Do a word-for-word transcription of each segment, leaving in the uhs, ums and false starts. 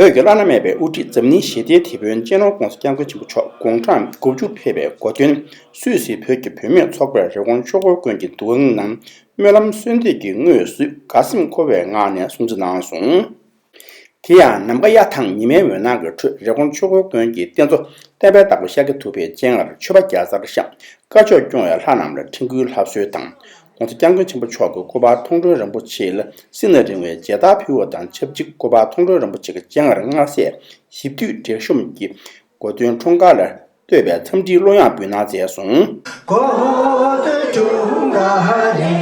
བོད་ཀྱི་བླ་ན་མེད་པའི་དབུ་ཁྲིད་འཛམ་གླིང་ཞི་བདེའི་དེད་དཔོན་སྤྱི་ནོར་༧གོང་ས་༧སྐྱབས་མགོན་ཆེན་པོ་མཆོག་དགུང་གྲངས་དགུ་བཅུ་ཕེབས་པའི་གོ་སྟོན། སུད་སི་བོད་ཀྱི་བུད་མེད་ཚོགས་པས་རི་ཀོན་ཆོས་འཁོར་དགོན་གྱི་འདུ་ཁང་ནང་སྨོན་ལམ་གསོལ་འདེབས་ཀྱི་དངོས་སུ་དགའ་སེམས་འཁོལ་བའི་ངང་ནས་སྲུང་བརྩི་གནང་སོང་། དེ་ཡང་ནམ་མཁའ་གཡའ་དང་ཉི་མའི་འོད་སྣང་གི་ཁྲོད་རི་ཀོན་ཆོས་འཁོར་དགོན་གྱི་རྟེན་གཙོ་བསྟན་པའི་བདག་པོ་ཤཱཀྱ་ཐུབ་པའི་སྤྱན་སྔར་མཆོད་པ་བརྒྱ་རྩར་བཤམས། དཀར་ཕྱོགས་སྐྱོང་བའི་ལྷ་རྣམས་ལ་འཕྲིན་བསྐུལ་ལྷ་གསོལ་དང་། ༧གོང་ས་༧སྐྱབས་མགོན་ཆེན་པོ་མཆོག་གི་སྐུ་པར་མཐོང་གྲོལ་རིན་པོ་ཆེ་ལ་བསིལ་ནས་རིང་བའི་མཇལ་དར་ཕུལ་བ་དང་ཆབས་ཅིག་སྐུ་པར་མཐོང་གྲོལ་རིན་པོ་ཆེ་གི་སྤྱན་སྔར་མངར་ཟས་ཞིབ་བཏུས་དྲེག་ཤོམ་གྱི་གོ་སྟོན་འཁྲུངས་སྐར་ལ་བསྟོད་པའི་འཚམས་འདྲིའི་གླུ་དབྱངས་འབུལ་གནང་མཛད་སོང་། གོ་སྟོན་འཁྲུངས་སྐར་རེད།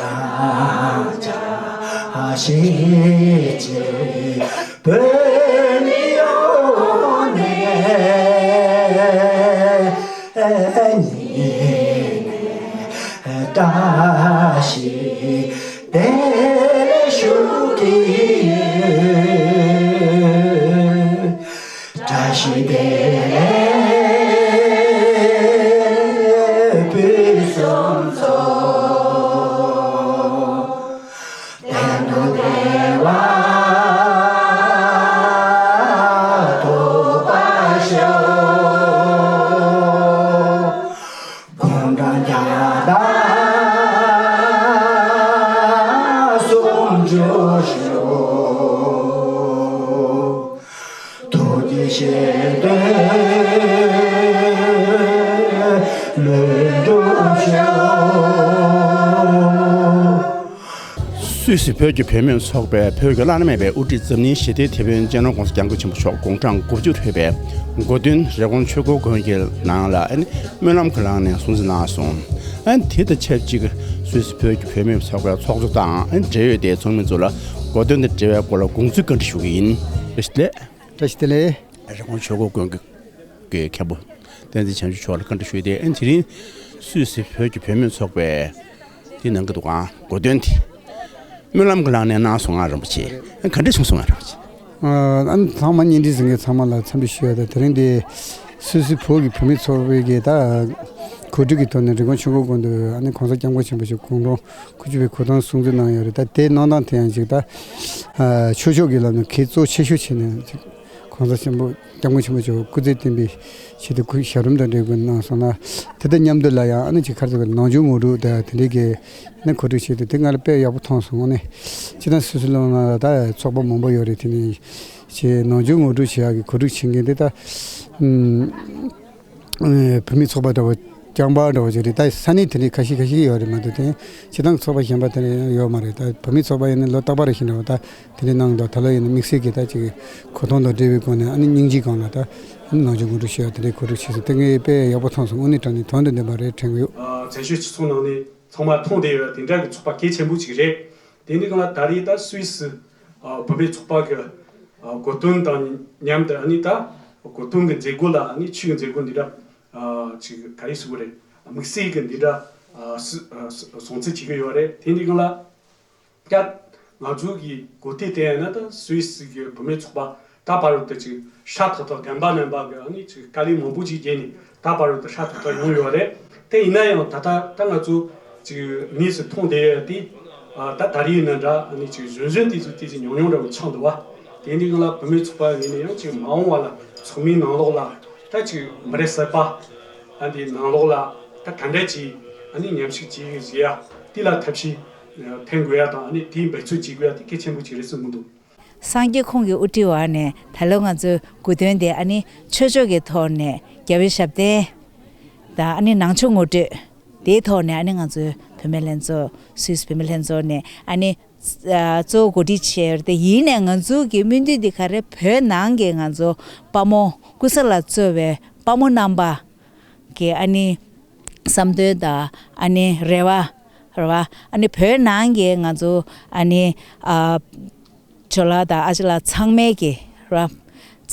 རང་ཅག་ཞིག་ཅིག་བོད་མི་ཡོངས་ནས་ཉིད་ནས་བཀྲ་ཤིས་བདེ་ལེགས་ཞུ་གི་ཡོད། བཀྲ་ཤིས་བདེ་ལེགས་ཕུན་སུམ་ཚོགས། གཏན་དུ་བདེ་བ་ཐོབ་པར་ཤོག། དགུང་གྲངས་བརྒྱ་དང་སུམ་ཅུ་ཤོག། ཐུགས་ཀྱི་བཞེད་དོན་ལྷུན་གྲུབ་ཤོག། སུད་སི་བོད་ཀྱི་བུད་མེད་ཚོགས་པས་བོད་ཀྱི་བླ་ན་མེད་པའི་དབུ་ཁྲིད་འཛམ་གླིང་ཞི་བདེའི་དེད་དཔོན་སྤྱི་ནོར་༧གོང་ས་༧སྐྱབས་མགོན་ཆེན་པོ་མཆོག་དགུང་གྲངས་དགུ་བཅུ་ཐོན་པའི་གོ་སྟོན་རི་ཀོན་ཆོས་འཁོར་དགོན་གྱི་ནང་ལ་ཨ་ནི་སྨོན་ལམ་གྱི་ལམ་ནས་སྲུང་བརྩི་གནང་སོང་། ཨ་ནི་དེ་དང་ཆབས་ཅིག་སུད་སི་བོད་ཀྱི་བུད་མེད་ཚོགས་པའི་ཚོགས་གཙོ་དང་ཨ་ནི་འབྲེལ་ཡོད་དེ་ཚོགས་མི་ཚོ་ལ་གོ་སྟོན་དང་འབྲེལ་བའི་སྐོར་ལ་དགོངས་ཚུལ་བཀའ་འདྲི་ཞུ་གི་ཡིན། བཀྲ་ཤིས་བདེ་ལེགས། བཀྲ་ཤིས་བདེ་ལེགས། རི་ཀོན་ཆོས་འཁོར་དགོན་གྱི་གི་མཁན་པོ་བསྟན་འཛིན་བྱང་ཆུབ་མཆོག་ལ་བཀའ་འདྲི་ཞུས་ཏེ་ཨ་ནི་དེ་རིང་སུད་སི་བོད་ཀྱི་བུད་མེད་ཚོགས་པས་དེ་གནང་གི་འདུག་ག་གོ་སྟོན་དེ་སྨོན་ལམ་གྱི་ལམ་ནས་གནང་སོང་ང་རིན་པོ་ཆེ། ཨ་ག་འདྲ་བྱུང་སོང་ང་རིན་པོ་ཆེ། ཨ་ཨ་ནི་ཚང་མ་བརྙན་འཕྲིན་གཟིགས་མཁན་ཚང་མ་ལ་འཚམས་འདྲི་ཞུ་ཡ་དང་དེ་རིང་འདི་སུད་སི་བོད་ཀྱི་བུད་མེད་ཚོགས་པའི་གི་ད་གོ་སྒྲིག་གི་ཐོག་ནས་རི་ཀོན་ཆོས་འཁོར་དགོན་དུ་ཨ་ནི་༧གོང་ས་༧སྐྱབས་མགོན་ཆེན་པོ་མཆོག་དགུང་གྲངས་དགུ་བཅུ་པའི་གོ་སྟོན་སྲུང་བརྩི་གནང་ཡོད་རེད། ད་དེའི་གནང་སྟངས་དེ་ཡང་ཅིག་ད་ཨ་ཆོས་ཕྱོགས་ཀྱི་ལམ་ནས་གལ་གཙོ་ཆེ་ཤོས་བྱས་ནས་ཅིག་༧གོང་ས་ཆེན་པོ་༧སྐྱབས་མགོན་ཆེན་པོ་མཆོག་སྐུ་ཚེ་བརྟན་པའི་ཆེད་དུ་སྐུ་ཞབས་རིམ་དང་འབྲེལ་དགོས་གནང་སོང་ན། དེ་དང་མཉམ་དུ་ལ་ཡང་ཨ་ནི་ཅིག་ཁ་རྩང་གི་ནང་ཆོས་ངོ་སྤྲོད་དང་དེ་འདྲའི་གི་ནི་གོ་སྒྲིག་བྱས་ཏེ་དེ་ང་ལ་དཔེ་ཡག་པོ་མཐོང་སོང་། དངོས་གནས་སྤྱིར་བཏང་སུད་སི་ལུང་ན་ད་ཚོགས་པ་མང་པོ་ཡོད་རེད། དེ་ནི་ཅིག་ནང་ཆོས་ངོ་སྤྲོད་བྱེད་ཡག་གི་གོ་སྒྲིག་བྱེད་མཁན་དེ་ད་ཨུམ། ཨེ་བུད་མེད་ཚོགས་པ་འདྲ་བོ་རྐྱང་པ་འདྲ་བོ་ཅིག་རེད། ད་ས་གནས་དེ་འདྲའི་ཁ་ཤས་ཁ་ཤས་ཡོད་རེད་མ་གཏོགས་དེ་སྤྱིར་བཏང་ཚོགས་པ་གཞན་པ་དེ་འདྲ་ཡོད་མ་རེད། ད་བུད་མེད་ཚོགས་པ་ཡིན་ན་ལོ་རྟག་པར་བཞིན་འདྲ་བོ་ད་དེ་འདྲའི་གནང་འདུག་ད་ལོ་ཡིན་ན་དམིགས་བསལ་གྱི་ད་ཅིག་གོ་སྟོན་དང་འབྲེལ་བའི་སྒོ་ནས་ཨ་ནི་སྙིང་རྗེ་སྒང་ལ་ད་ཨ་ནི་ནང་ཆོས་ངོ་སྤྲོད་བྱེད་ཡག་དེ་འདྲའི་གོ་སྒྲིག་བྱས་སོང་། དེ་ངས་དཔེ་ཡག་པོ་མཐོང་སོང་། དངོས་གནས་དྲང་གནས་དོན་དང་ལྡན་པ་རེད་དྲན་གྱི་ཡོད། ཨ་བཙན་བྱོལ་སྤྱི་ཚོགས་ནང་ནས་ཚང་མ་མཐོང་བསྡད་ཡོད་དེ་འདྲ་གི་ཚོགས་པ་གལ་ཆེན་པོ་ཅིག་རེད། དེ་འདྲའི་སྒང་ལ་ད་རེས་ད་སུད་སི་ཨ་བུད་མེད་ཚོགས་པ་གི་ཨ་གོ་སྟོན་དང་མཉམ་དུ་ཨ་ནི་ད་གོ་སྟོན་གི་མཛད་སྒོ་ལ་ཨ་ནི་ཆོས་ཀྱི་མཛད་སྒོ་འདི་འདྲ་ཨ་ཅིག་ག་རེ་ཟེར་དགོས་རེད། དམིགས་བསལ་གི་འདི་འདྲ་ཨ་སུ་ཨ་སུ་སྲུང་བརྩི་བྱེད་ཀྱི་ཡོད་རེད། དེ་འདྲའི་སྒང་ལ་ད་ང་ཚོ་གི་གོ་སྟེགས་དེ་ཡིན་ན་ད་སུད་སི་གི་བུད་མེད་ཚོགས་པ་ད་བར་དུ་ཅིག་ཧྲ་ཐག་ཐག་རྒན་པ་རྣམ་པ་གི་ཨ་ནི་ཅིག་དཀའ་ལས་མང་པོ་ཅིག་བརྒྱབ་ནས་ད་བར་དུ་ཧྲ་ཐག་ཐག་ཡོང་ཡོད་རེད། དེ་ཡིན་ན་ཡང་ད་ལྟ་ད་ང་ཚོ་ཅིག་དངོས་སུ་མཐོང་བསྡད་ཡོད་དེ། ཨ་ད་ད་རེས་ཡིན་ན་འདྲ་ཨ་ནི་ཅིག་གཞོན་གཞོན་དེ་ཚོ་དེ་ཚོ་ཉུང་ཉུང་འདྲ་བོ་ཆགས་འདུག་བ། དེ་འདྲའི་སྒང་ལ་བུད་མེད་ཚོགས་པ་ངོས་ནས་ཡང་ཅིག་མ་འོངས་པ་ལ་ཚོགས་མིའི་ནང་ལོགས་ལ་ད་ཅིག་མི་རབས་གསར་པ་ཨ་འདི་ནང་ལོགས་ལ་ད་ག་འདྲ་ཅིག་ཨ་ནི་མཉམ་ཞུགས་བྱེད་ཀྱི་ཡོད་ཡ་དེ་ལ་ཐབས་ཤེས་འཐེན་དགོས་ཡ་དང་ཨ་ནི་དེའི་འབད་རྩོལ་བྱེད་དགོས་ཡ་དེ་གལ་ཆེན་པོ་ཅིག་རེད་བསམ་གྱི་འདུག། སངས་རྒྱས་ཁོང་གི་དབུ་ཁྲིད་འོག་ནས་ད་ལོ་ང་ཚོའི་གོ་སྟོན་དེ་ཨ་ནི་ཆོས་ཕྱོགས་ཀྱི་ཐོག་ནས་རྒྱལ་བའི་ཞབས་བརྟན་དང་ཨ་ནི་ནང་ཆོས་ངོ་སྤྲོད་དེའི་ཐོག་ནས་ཨ་ནི་ང་ཚོའི་བུད་མེད་ལྷན་ཚོགས་སུད་སི་བུད་མེད་ལྷན་ཚོགས་ནས་ཨ་ནི་ཨ་གཙོ་བོ་གོ་སྒྲིག་བྱས་ཡོད་རེད་དེ། ཡིན་ནའི་ང་ཚོ་གི་སྨོན་འདུན་འདི་ག་རེ་བོད་ནང་གི་ང་ཚོ་དཔའ་མོ་ཀུ་ཤ་ལ་གཙོས་པའི་དཔའ་མོ་རྣམ་པ་གི་ཨ་ནི་བསམ་དོན་དང་ཨ་ནི་རེ་བ་རེད་བ། ཨ་ནི་བོད་ནང་གི་ང་ཚོ་ཨ་ནི་ཨ་ཇོ་ལགས་དང་ཨ་ཅེ་ལགས་ཚང་མའི་གི་རེད་བ།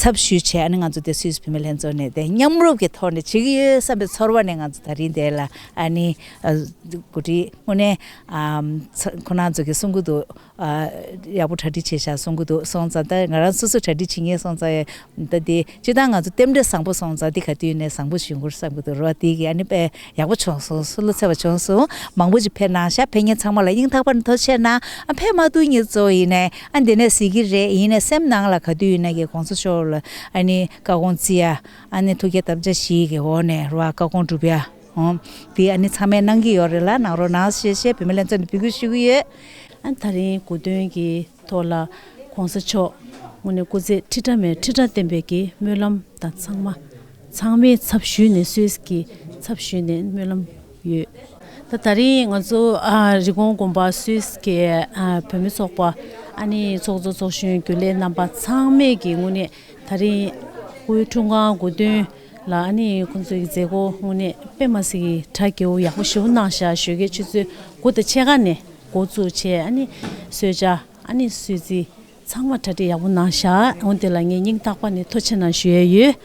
ཚབ་ཞུས་བྱས། ཨ་ནི་ང་ཚོ་དེ་སུད་སི་བུད་མེད་ལྷན་ཚོགས་ནས་དེ་མཉམ་རུབ་ཀྱི་ཐོག་ནས་བྱེད་ཀྱི་ཡོད་བསམ་པའི་ཚོར་བ་ནས། ང་ཚོ་ད་རིང་དེ་ལ་ཨ་ནི་ཨ་གོ་སྒྲིག་དངོས་གནས་ཨམ་ཚ་ཁོང་རྣམ་ཚོ་གིས་གསུང་གི་འདུག་ཨ་ཡག་པོ་གྲ་སྒྲིག་བྱས་ཤག་གསུང་གི་འདུག་སོང་ཙང་། ད་ང་རང་སོ་སོ་གྲ་སྒྲིག་བྱེད་མཁན་སོང་ཙང་། ད་དེ་སྤྱིར་བཏང་ང་ཚོ་རྟེན་འབྲེལ་བཟང་པོ་སོང་ཙང་། དེ་ག་དུས་ནས་བཟང་པོ་ཞུ་དགོས་བསམ་གྱི་འདུག་རོ། དེ་གི་ཨ་ནི་དཔེ་ཡག་པོ་བྱུང་སོང་། བློ་འཚབ་པ་བྱུང་སོང་། མང་པོ་ཅིག་ཕེབས་གནང་ཤག་ཕེབས་མཁན་ཚང་མ་ལ་སྙིང་ཐག་པ་ནས་ཐུགས་རྗེ་ཆེ་གནང་། ཨ་ཕེབས་མ་ཐུབ་མཁན་ཚོ་ཡིན་ནའི་ཨ་འདི་ནས་གཟིགས་ཀྱི་རེད། ཡིན་ནའི་སེམས་ནང་ལ་ག་དུས་ཡིན་ནའི་གི་གོང་ས་མཆོག་ལ་ཨ་ནི་བཀའ་དགོངས་བརྩི་ཡ། ཨ་ནི་ཐུགས་བསྐྱེད་དམ་བཅའ་བཞི་གི་འོག་ནས་རོ། བཀའ་དགོངས་སྒྲུབ་ཡ། འོ། དེ་ཨ་ནི་ཚང་མས་གནང་གི་ཡོད་རེད་ལ། གནང་རོགས་གནང་ཞེས་བཤད་བུད་མེད་ལྷན་ཚོགས་ནས་འབོད་སྐུལ་ཞུ་གི་ཡོད། ཨ་ད་རིང་གོ་སྟོན་གྱི་ཐོག་ལ་གོང་ས་མཆོག་དངོས་གནས་སྐུ་ཚེ་ཁྲི་ཕྲག་མའི་ཁྲི་ཕྲག་བརྟན་པའི་གི་སྨོན་ལམ་དང་ཚང་མ། ཚང་མའི་ཚབ་ཞུས་ནས། སུད་སི་གི་ཚབ་ཞུས་ནས་སྨོན་ལམ་ཡོད། ད་ད་རིང་ང་ཚོ་ཨ་རི་ཀོན་དགོན་པ་སུད་སི་གི་ཨ་བུད་མེད་ཚོགས་པ། ཨ་ནི་ཚོགས་གཙོ་ཚོགས་གཞོན་རྒྱུན་ལས་རྣམ་པ་ཚང་མས་ཀྱི་དངོས་གནས་ད་རིང་སྐུའི་འཁྲུངས་སྐར་གོ་སྟོན་ལ་ཨ་ནི་ཁོང་ཚོའི་མཛད་སྒོ་དངོས་གནས་དཔེ་མ་སྲིད་ཀྱི་གྲ་རྒྱས་པོ་ཡག་པོ་ཞེ་པོ་གནང་ཤག་ཞོགས་ཀའི་ཆུ་ཚོད་དགུ་དང་ཕྱེད་ཀ་ནས་འགོ་བཙུགས་བྱས། ཨ་ནི་གསོལ་ཇ། ཨ་ནི་གསོལ་ཚིགས། ཚང་མ་གྲ་སྒྲིག་ཡག་པོ་གནང་ཤག་འོ་དེ་ལ་ངས་སྙིང་ཐག་པ་ནས་ཐུགས་རྗེ་ཆེ་གནང་ཞུ་ཡས་ཡོད།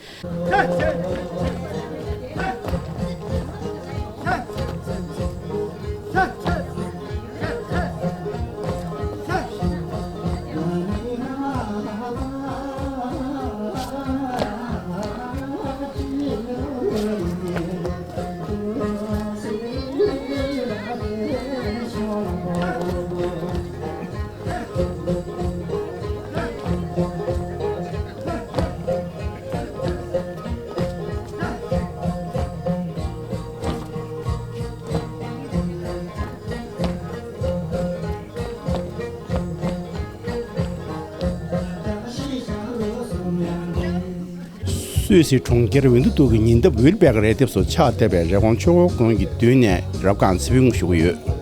སུད་སི་གྲོང་ཁྱེར་ཝིན་ཏུ་ཏུག་གི་ཉེ་འདབས་ཝིལ་བེ་ཀ་རི་ལྡེབས་སུ་ཕྱག་བཏབ་པའི་རི་ཀོན་ཆོས་འཁོར་དགོན་གྱི་མདུན་ནས་རབ་སྒང་ཚེ་ཕུལ་ཞུ་གི་ཡོད།